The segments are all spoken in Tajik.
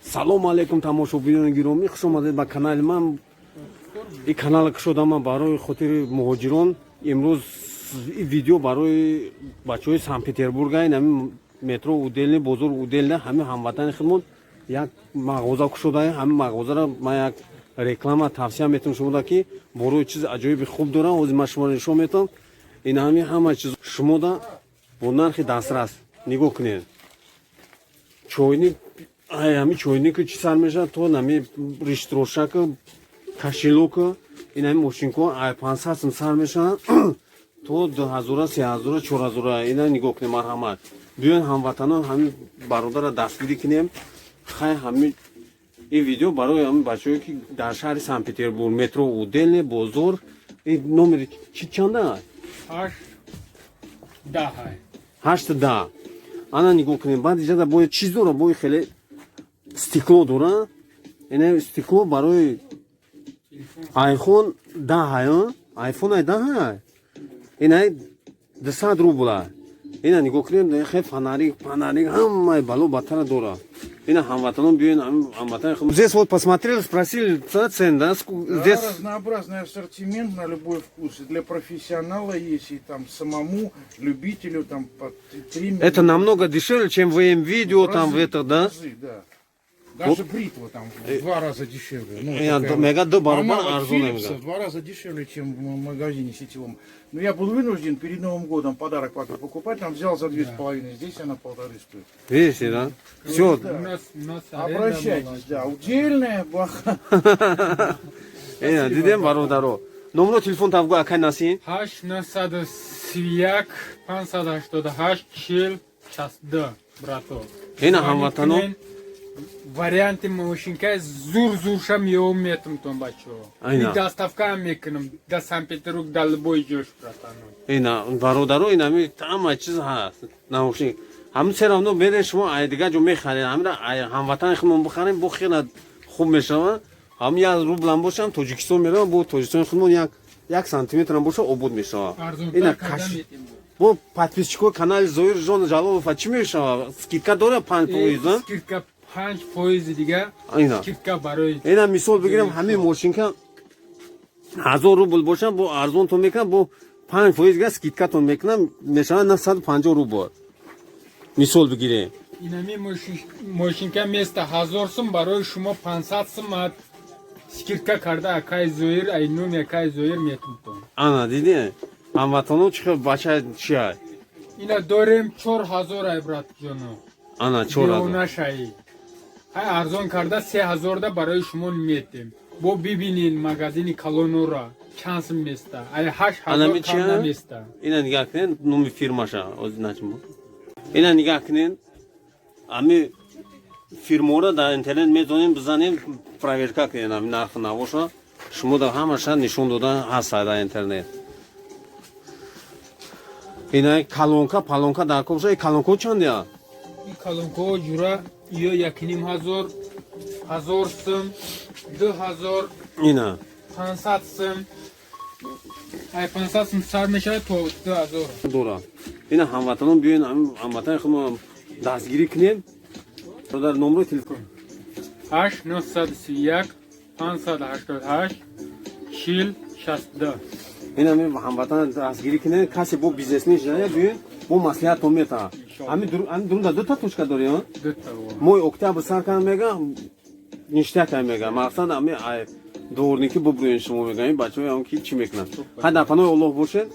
Салому алейкум, тамошобинони гиромӣ, хуш омадед ба канали ман. Ин канала кушодам ман барои хотири муҳоҷирон. Имрӯз ин видео барои бачаҳои Санкт Петербурга. Ин ҳамин метро Удельный, бозор Удельный, ҳамин ҳамватани худмон як мағоза кушода. Ҳамин мағозаро ман як реклама тавсия метавонам шумода, ки борои чизи аҷоиби хуб дорам. Ҳозир ман шуморо нишон метавам. Ин ҳамин ҳама чиз шумода бо нархи дастрас. Нигоҳ кунед, чойник, ай ҳами чойнику чӣ сар мешавад, то нами риштрошаку, кошелёку. Ин ҳами мошинко ай 500 сум сар мешавад то 2000-а, 3000-а, 4000-а. Ина нигоҳ кунем. Марҳамат, биёен, ҳамватанон, ҳамин бародарро дастгирӣ кунем. Хай, ҳами ин видео барои ҳамин бачаҳое, ки дар шаҳри Санкт Петербург, метро Удельный, бозор. Ин номери чӣ чанда? 8 10. 8 10. Ана, нигоҳ кунем. Баъд иҷада бояд чиз дора, бои хеле стекло дора. Ина стекло барои айфон 10-ай, айфон ай 10-ай. Ина 200 рубла. Ина нигоҳ кунем, хе фонарик, фонарик, ҳамаи бало батара дора. Ина, ҳамватанон, биёен, ҳамватан. Здесь вот посмотрели, спросили цен, да? Да, здесь разнообразный ассортимент на любой вкус. И для профессионала есть, и там самому любителю там по три. Это намного дешевле, чем в М-Видео, В там в разы, это, да? в разы, да. Даже бритва там в два раза дешевле. Ну, Я такая мега вот. ду баробар Аналог арзон Philips мега. в два раза дешевле, чем в магазине сетевом. Но я был вынужден перед Новым годом подарок папе покупать. Там взял за 2,5, здесь она полторы стоит. Видите, да? Все. У нас аренда. Обращайтесь, да. Удельная, блоха. Ина, дидем, бародаро. Номро телефон тавгу, акай Насим. 8 931 588 40 62, брато. Ина, ҳамватано. Варианти мошинкаи зур зурша меом метумтон, бачаҳо. Айна. И доставка мекунам да Санкт Петербург, да любой ҷош, братано. Ина, бародаро, ина ми ҳама чиз ҳаст. Наушник. Ҳамин все равно мерен шумо ай дигар ҷо мехаред. Ҳамира ай ҳамватани худмон бихарем, бо хела хуб мешавад. Ҳам 1 рублам бошам, Тоҷикистон меравам, бо Тоҷикистони худмон як сантиметрам боша, обод мешавад. Ина Арзонтар карда каш метем. Бо подписчикои канали Зоир Жон Жалолов чӣ мешавад? Скидка дора 5%, а? Скидка 5 фоизи дига. Ина. Скидка барои Ина, мисол бигирем, ҳамин мошинка 1000 рубл бошам, бо арзонтон мекунам, бо 5% дига скидкатон мекунам, мешавад 950 рубл. Мисол бигирем. Инами мошинка места 1000 сум, барои шумо 500 сум скидка карда, акай Зоир, ай номи акай Зоир метумтон. Ана, дидӣ? Ҳамватано, чӣ хел бача чия? Ина дорем 4000 ай, братҷоно. Ана, 4000. Беонашаи ҳай арзон карда 3000-да барои шумо метем. Бо бибинин магазини калонора чанд сум места, ай 8000 Анами кам чия? наместа. Ина нигоҳ кунед, номи фирмаша. Ҳозир начмо. Ина нигоҳ кунед. Ами фирмора дар интернет метавонем бизанем, проверка кунед ами нархи навоша. Шумо дар ҳамаша нишон дода ҳаст дар интернет. Ина колонка, палонка дар кор боша, колонко чандя? Ин колонкаҳо ҷура ё 1500, 1000 сум, 2000. Ина. 500 сум, ай 500 сум сар мешавад то 2000. Дора. Ина, ҳамватанон, биёен, ҳамватани худмо дастгирӣ кунем. Дар номрои телефон. 8 931 588 40 62. Ина ми ҳамватан дастгирӣ кунем. Касе бо бизнесмен шуда, биёен, бо маслиҳатон метавад. Ҳамин дурунда дута точка дорӣ, а? Дута. Моҳи октябр сар кардам, мега, ништяк мега. Мақсад ами ай дворники бубурен шумо, мега, ин бачаҳои ҳам ки чӣ мекунанд. Ҳай, дар паноҳи Оллоҳ бошед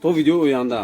то видеои оянда.